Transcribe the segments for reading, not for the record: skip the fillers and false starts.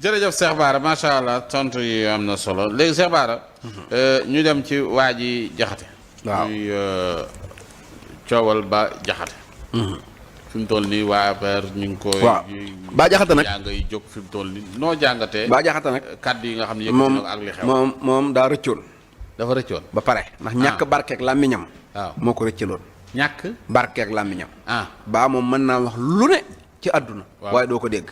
jërëjëf Cheikh Bara macha allah tontu yi am na solo léegi Cheikh Bara. ñu dem ci waa ji Jaxate. waaw muy coowal Bah Diakhaté. fi mu toll nii waa APR ñu ngi koy. waaw Bah Diakhaté nag yaa ngay jóg fi mu toll nii noo jàngatee. Bah Diakhaté nag kàddu yi nga xam ne yëkkati na ko ak li xew. moom daa rëccoon. dafa rëccoon. ba pare ndax ñàkk barkeeg làmmiñam. waaw moo ko rëccaloon. ñàkk. barkeeg làmmiñam. Bah moom mën naa wax lu ne ci àdduna. waaye doo ko dégg.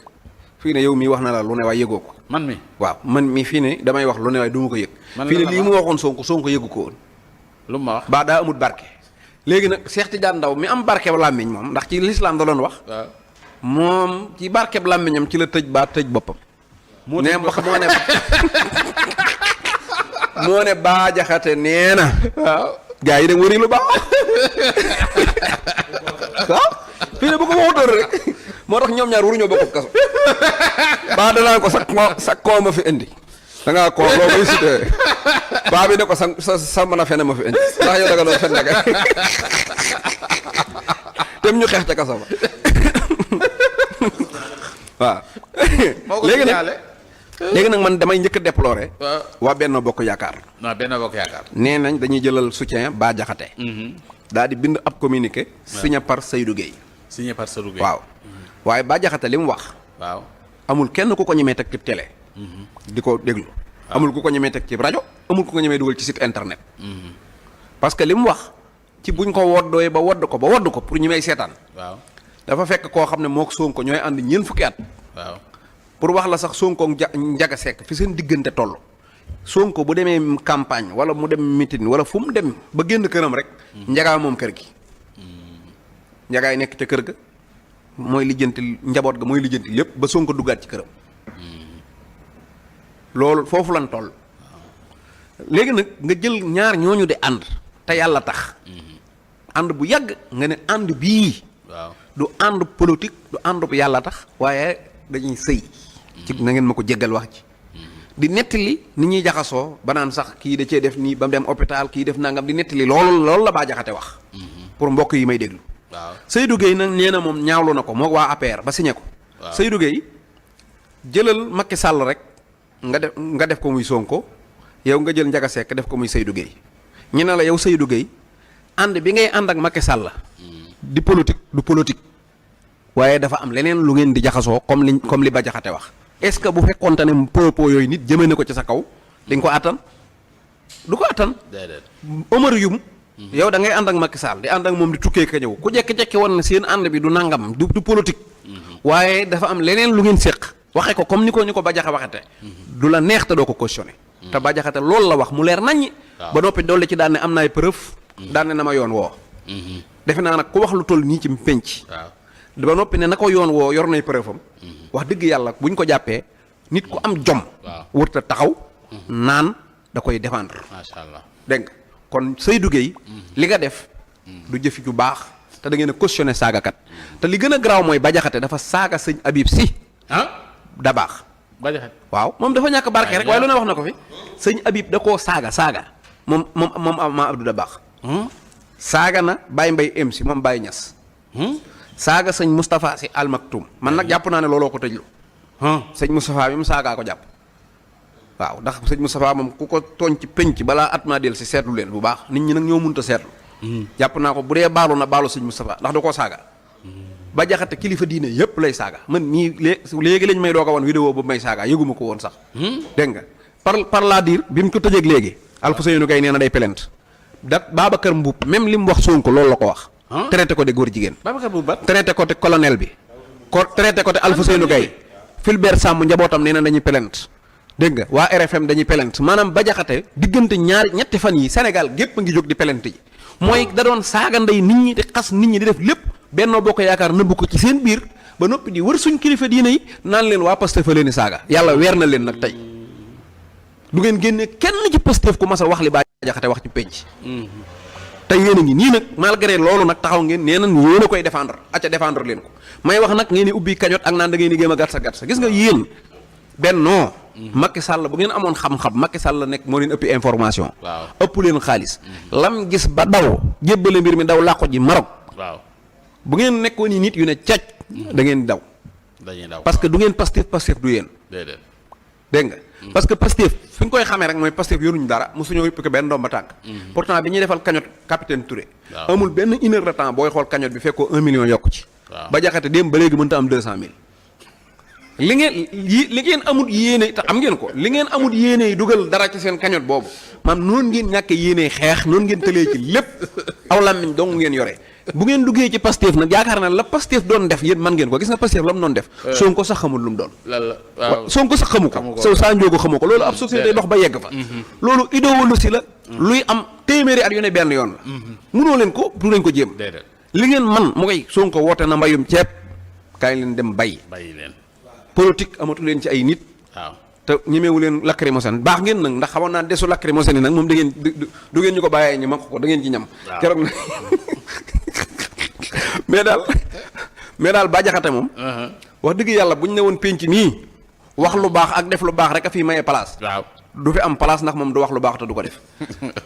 fii ne yow mii wax na la lu ne waaye yëgoo ko. man mi waaw man mi fii ne damay wax lu ne waaye du ma ko yëg. fii ne lii mu waxoon Sonko yëgu ko woon. lu ma wax Bah daa amut barke. léegi nag Cheikh Tidiane Ndao mi am barkeb làmmiñ moom ndax ci lislaam da doon wax. waaw moom ci barkeb làmmiñam ci la tëj Bah tëj boppam. moo ne moo ne Bah Diakhaté nee na. waaw gars yi da wëri lu baax. waaw fii ne bu ko waxutoon rek moo tax ñoom ñaar waruñoo bokk kaso. Bah danaa ko sa koo ma fi indi. da ngaa koo loo may sutee. Bah bi ne ko sa mën a fen ma fi indi ndax yow da nga doon fen nag dem ñu xeex ca kaso ba waaw. léegi nag man damay njëkk a déplorer. waa Benno Bokk Yaakaar. non Benno Bokk Yaakaar. nee nañ dañuy jëlal soutien Bah Diakhaté. daal di bind ab communiqué. signé par Seydou Gueye. signé par Seydou Gueye. waaw waaye Bah Diakhaté li mu wax. waaw amul kenn ku ko ñemee teg ci télé. di ko déglu. amul ku ko ñemee teg ci rajo amul ku ko ñemee dugal ci site internet. parce que li mu wax ci buñ ko woddooyee ba wodd ko pour ñu may seetaan. waaw dafa fekk koo xam ne mook Sonko ñooy ànd ñeent fukki at. waaw pour wax la sax Sonko Njaga Sekk fi seen diggante toll. Sonko bu demee campagne wala mu dem meeting wala fu mu dem ba génn këram rek. njagaa moom kër gi. njagaay nekk ca kër ga mooy lijjanti njaboot ga mooy lijjanti lépp ba Sonko duggaat ci këram. loolu foofu lan toll. léegi nag nga jël ñaar ñooñu di ànd te yàlla tax. ànd bu yàgg nga ne ànd bii. waaw du ànd politique du ànd bu yàlla tax waaye dañuy sëy. ci na ngeen ma ko jéggal wax ci. di nettali ni ñuy jaxasoo ba naan sax kii da cee def nii ba mu dem hôpital kii def nangam di nettali loolu la Bah Diakhaté wax. pour mbokk yi may déglu. waaw Seydou Gueye nag nee na moom ñaawlu na ko moo waa APR ba signé ko. waaw Seydou Gueye jëlal Macky Sall rek nga def ko muy Sonko yow nga jël Ndiaga Seck def ko muy Seydou Gueye ñu ne la yow Seydou Gueye ànd bi ngay ànd ak Macky Sall di politique du politique waaye dafa am leneen lu ngeen di jaxasoo comme li Bah Diakhaté wax. est-ce que bu fekkoonte ne propos yooyu nit jëmee na ko ci sa kaw di nga ko attan du ko attan. déedéet Omar Youm. yow da ngay ànd ak Macky Sall di ànd ak moom di tukkee ka ñëw ku jekki-jekki woon ne seen ànd bi du nangam du politique. waaye dafa am leneen lu ngeen séq waxe ko comme ni ko Bah Diakhaté waxate du la neex te doo ko cautionné. te Bah Diakhaté loolu la wax mu leer naññi. ba noppi dolli ci daan ne am na ay preuve. daan ne na ma yoon woo. defe naa nag ku wax lu toll nii ci penc. ba noppi ne na ko yoon woo yor nay preuve am. wax dëgg yàlla buñ ko jàppee nit ku am jom. wërta taxaw. naan da koy défendre. macha allah dégg nga kon Seydou Gueye li nga def. du jëfi ju baax te da ngeen a cautionné saagakat. te li gën a garaaw mooy Bah Diakhaté dafa saaga sëñ Habib Sy. da baax. Bah Diakhaté waaw moom dafa ñàkk barke rek waaye lu ne wax na ko fi. sëñ Habib da koo saaga moom ma Abdou da baax. saaga na Baye Mbaye MC moom Baye Niass. saaga sëñ Moustapha Sy Al Maktoum man nag jàpp naa ne looloo ko tëjlu. sëñ Moustapha bi mu saagaa ko jàpp. waaw ndax sëñ Moustapha moom ku ko tooñ ci penc balaa at maa del si seetlu leen bu baax nit ñi nag ñoo mënut a seetlu. jàpp naa ko bu dee baalu na baalu sëñ Moustapha ndax da koo saaga. Bah Diakhaté kilifa diine yëpp lay saaga man mii léegi lañ may doog a wan vidéo bu may saaga yëguma ko woon sax. dégg nga par la dire bi mu ko tëjeeg léegi. Alfousseynou Gaye nee na day plainte. Babacar Mboup même li mu wax Sonko loolu la ko wax. traité ko de góor jigéen. Babacar Mboup ba traité ko te colonel bi. traité ko te Alfousseynou Gaye. Fulbert Sambou njabootam nee na dañuy plainte. dégg nga waa RFM dañuy plainte maanaam Bah Diakhaté diggante ñetti fan yi Sénégal gépp a ngi jóg di plainte ji. mooy da doon saaga ndey nit ñi di xas nit ñi di def lépp. Benno Bokk Yaakaar nëbbu ko ci seen biir ba noppi di wër suñ kilifa diine yi naan leen waa Pastef fa leen i saaga yàlla weer na leen nag tey du ngeen génne kenn ci Pastef ku mas a wax li Bah Diakhaté wax ci penc. tey yéen a ngi nii nag malgré loolu nag taxaw ngeen nee nañ yéen a koy défendre acca défendre leen ko may wax nag ngeen di ubbi kañot ak naan da ngeen di géem a gàtt sa gis nga yéen Benno Macky Sall bu ngeen amoon xam-xam Macky Sall nekk moo leen ëppi information. ëpp leen xaalis. lam gis ba daw jébbale mbir mi daw làqu ji Maroc. bu ngeen nekkoon ni nit yu ne càcc da ngeen daw. dañuy daw parce que du ngeen Pastef du yéen. dégg nga parce que Pastef fi ñu koy xamee rek mooy Pastef yoruñu dara mosuñoo yëpp ko benn ndomba tànk pourtant bi ñuy defal cagnotte capitaine Touré amul benn une heure de temps booy xool cagnotte bi fekkoo 1 million yokku ci ba jaxate démb ba léegi mënta am 200 000 li ngeen amut yéene te am ngeen ko li ngeen amut yéene yi dugal dara ci seen cagnotte boobu maam noonu ngeen ñàkk yéene xeex noonu ngeen tëlee ci lépp aw làmmiñ dong ngeen yore bu ngeen duggee ci Pastef nag yaakaar naa la Pastef doon def yéen man ngeen ko gis nga Pastef la mu doon def Sonko sax xamul lu mu doon Sonko sax xamu ko sow saa njóogu xamu ko loolu ab société dox ba yegg fa loolu idéologie la luy am téeméeri at yu ne benn yoon la munoo leen ko du leen ko jéem li ngeen man mu koy Sonko woote na mbayum ceeb kaay leen dem bay leen politique amatu leen ci ay nit waaw te ñemewu leen lacrymogène baax ngeen nag ndax xamoon naa desu lacrymogène yi nag moom da ngeen du ngeen ñu ko bàyyee ñu mag ko da ngeen ci ñam keroog na mais daal Bah Diakhaté moom wax dëgg yàlla bu ñu ne woon pénc nii wax lu baax ak def lu baax rek a fi maye place waaw du fi am place ndax moom du wax lu baax te du ko def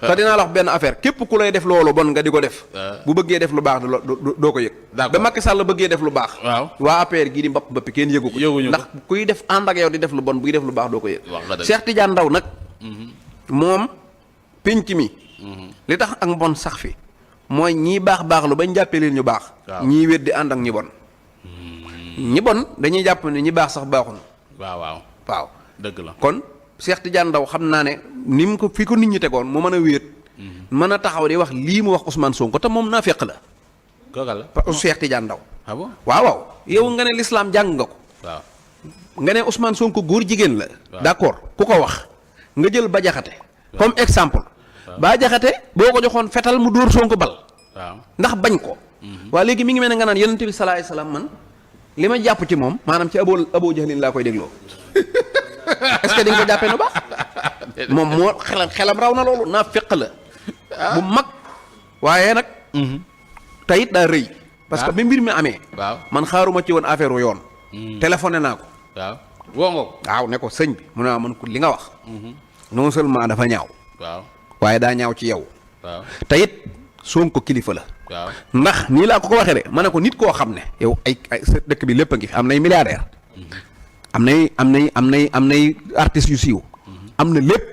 te dinaa la wax benn affaire képp ku lay def loolu bon nga di ko def bu bëggee def lu baax doo ko yëg ba Macky Sall bëggee def lu baax waa APR gii di mbappi kenn yëgu ko ndax kuy def ànd ak yow di def lu bon buy def lu baax doo ko yëg Cheikh Tidiane Ndaw nag moom pénc mi li tax ak mbon sax fi mooy ñii baax lu bañ jàppee leen ñu baax ñii wét di ànd ak ñi bon ñi bon dañuy jàpp ne ñi baax sax baaxuñu waaw dëgg la kon Cheikh Tidiane Ndaw xam naa ne ni mu ko fi ko nit ñi tegoon mu mën a wéet mën a taxaw di wax lii mu wax Ousmane Sonko te moom naa fekk la kooka la Cheikh Tidiane Ndaw ah bon waaw yow nga ne l'islam jàng nga ko waaw nga ne Ousmane Sonko góor jigéen la d'accord ku ko wax nga jël Bah Diakhaté comme exemple Bah Diakhaté boo ko joxoon fetal mu dóor Sonko bal waaw ndax bañ ko waa léegi mi ngi mel ne nga naan yonent bi salaay salaam man li ma jàpp ci moom maanaam ci Abu Jahlin laa koy dégloo est-ce que di nga ko jàppee nu baax moom moo xelam raw na loolu naa fekk la bu mag waaye nag tayit daa rëy parce que bi mbir mi amee man xaaruma ci woon affaire yoon téléphoné naa ko woo nga ko waaw ne ko sëñ bi mu ne man ko li nga wax non seulement dafa ñaaw waaw waaye daa ñaaw ci yow tayit Sonko kilifa la ndax nii laa ko waxee de ma ne ko nit koo xam ne yow ay sa dëkk bi lépp a ngi fi am nay milliardaire am nay artistes yu siiw am na lépp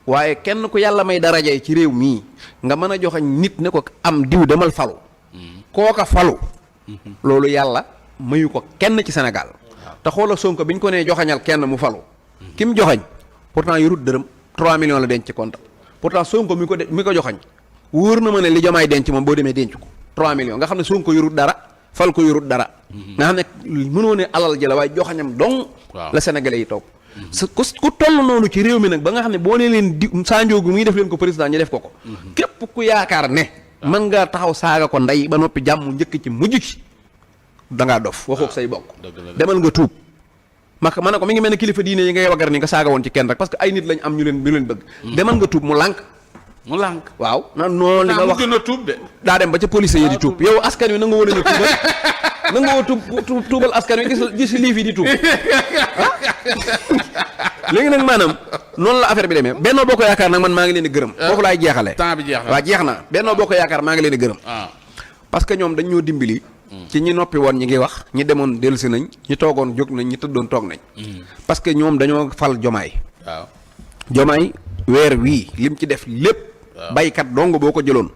waaye kenn ku yàlla may darajay ci réew mii nga mën a joxañ nit ne ko am diw demal falu kooka falu loolu yàlla mayu ko kenn ci Sénégal te xoola Sonko bi ñu ko nee joxañal kenn mu falu ki mu joxañ pourtant yorut dërëm 3 millions la denc ci compte pourtant Sonko mi ko joxañ wóor na ma ne li Diomaye denc moom boo demee denc ko 3 millions nga xam ne Sonko yorut dara fal ko yorut dara nga xam ne mënoo ne alal ji la waaye joxañam dong la sénégalais yi toog ku toll noonu ci réew mi nag ba nga xam ne boo nee leen di Sanjoogu muy def leen ko président ñu def ko képp ku yaakaar ne mën ngaa taxaw saaga ko ndey ba noppi jàmm njëkk ci mujj ci dangaa dof waxoog say bokk demal nga tuub ma ne ko mi ngi mel ne kilifa diine yi ngay wagar ni nga saaga woon ci kenn rek parce que ay nit lañ am ñu leen bëgg demal nga tuub mu lànk waaw noonu li nga wax daa dem ba ca police yi di tuub yow askan wi na nga woon a ñu tuubal na nga woo tuubal askan wi gis lii fi di tuub léegi nag maanaam noonu la affaire bi demee Benno Bokk Yaakaar nag man maa ngi leen di gërëm foofu laay jeexale temps bi jeex na waaw jeex na Benno Bokk Yaakaar maa ngi leen di gërëm parce que ñoom dañ ñoo dimbali ci ñi noppi woon ñi ngi wax ñi demoon dellusi nañ ñi toogoon jóg nañ ñi tëddoon toog nañ parce que ñoom dañoo fal Jomaay Jomaay weer wii lim ci def lépp baykat dong boo ko jëloon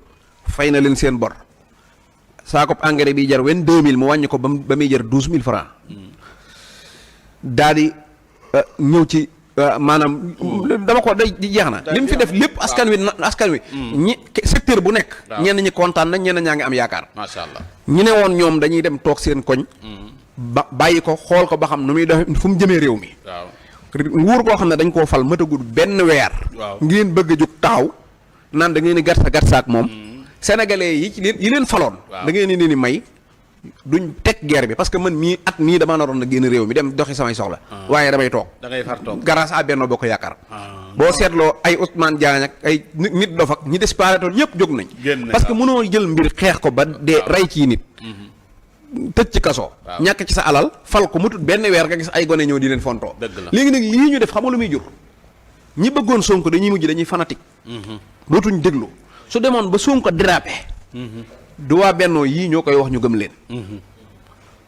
fay na leen seen bor saako engrais bi jar 22000 mu wàññi ko ba muy jar 12000 francs daal di ñëw ci maanaam dama ko day jeex na li mu fi def lépp askan wi ñi secteur bu nekk ñenn ñi kontaan nañ ñenn ñaa ngi am yaakaar macha allah ñi ne woon ñoom dañuy dem toog seen koñ ba bàyyi ko xool ko ba xam nu muy def fu mu jëmee réew mi nguur koo xam ne dañ koo fal matagul benn weer ngeen bëgg a jóg taxaw naan da ngeen di gatsa ak moom sénégalais yi leen faloon da ngeen ni may duñ teg guerre bi parce que man mii at mii damaa naroon na génn réew mi dem doxi samay soxla waaye damay toog da ngay far toog grâce à Benno Bokk Yaakaar boo seetloo ay Ousmane Diagne ak ay nit dof ak ñi disparaître ñëpp jóg nañ parce que mënoo jël mbir xeex ko ba dee rey ci nit tëj ci kaso ñàkk ci sa alal fal ko mutut benn weer nga gis ay gone ñëw di leen fontoo léegi nag lii ñu def xam nga lu muy jur ñi bëggoon Sonko dañuy mujj dañuy fanatique dootuñ déglu su demoon ba Sonko dérapé du waa Bennoo yii ñoo koy wax ñu gëm leen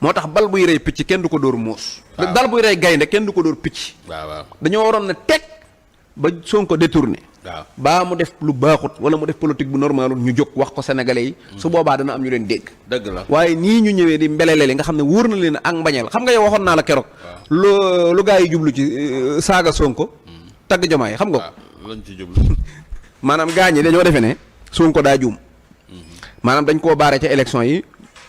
moo tax bal buy rey picc kenn du ko dóor muus. waaw dal buy rey gaynde kenn du ko dóor picc. waaw dañoo waroon na teg ba Sonko détourné. waaw baa mu def lu baaxut wala mu def politique bu normalul ñu jóg wax ko sénégalais yi. su boobaa dana am ñu leen dégg. dëgg la waaye nii ñu ñëwee di mbelele li nga xam ne wóor na leen ak mbañeel xam nga yow waxoon naa la keroog. lu gaa yi jublu ci saaga Sonko. tagg Jomaay xam nga ko. waaw lañ ci jublu. maanaam gaa ñi dañoo defee ne Sonko daa juum. maanaam dañ koo baare ca élection yi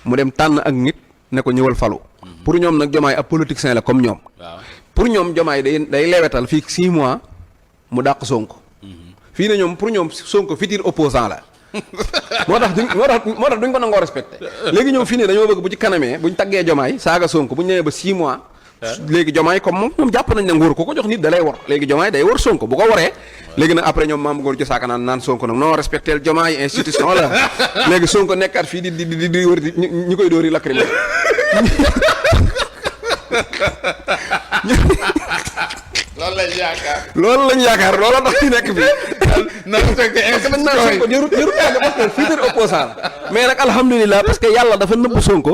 mu dem tànn ak nit ne ko ñëwal falu. pour ñoom nag Jomaay ab politicien la comme ñoom. waaw pour ñoom Jomaay day lewetal fii 6 mois mu dàq Sonko. fii ne ñoom pour ñoom Sonko futur opposant la moo tax duñ ko nangoo respecté léegi ñoom fii ne dañoo bëgg bu ci kanamee buñ taggee Jomaay saaga Sonko bu ñu ñëwee ba 6 mois léegi Jomaay comme moom jàpp nañ ne nguur ku ko jox nit da lay war léegi Jomaay day war Sonko bu ko waree léegi nag après ñoom maam góor ci saaka naan Sonko nag non respecté Jomaay institution la léegi Sonko nekkaat fii di wër ñi koy dóori lacrymo loolu lañ yaakaar looloo tax ñu nekk fii na respecté dañ naan Sonko jërut parce que futur opposant mais nag alhamdulilah parce que yàlla dafa nëbb Sonko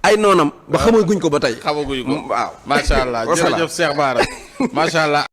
ay noonam ba xamaguñ ko ba tey xamaguñ ko waaw macha allah jërëjëf Cheikh Bara macha allah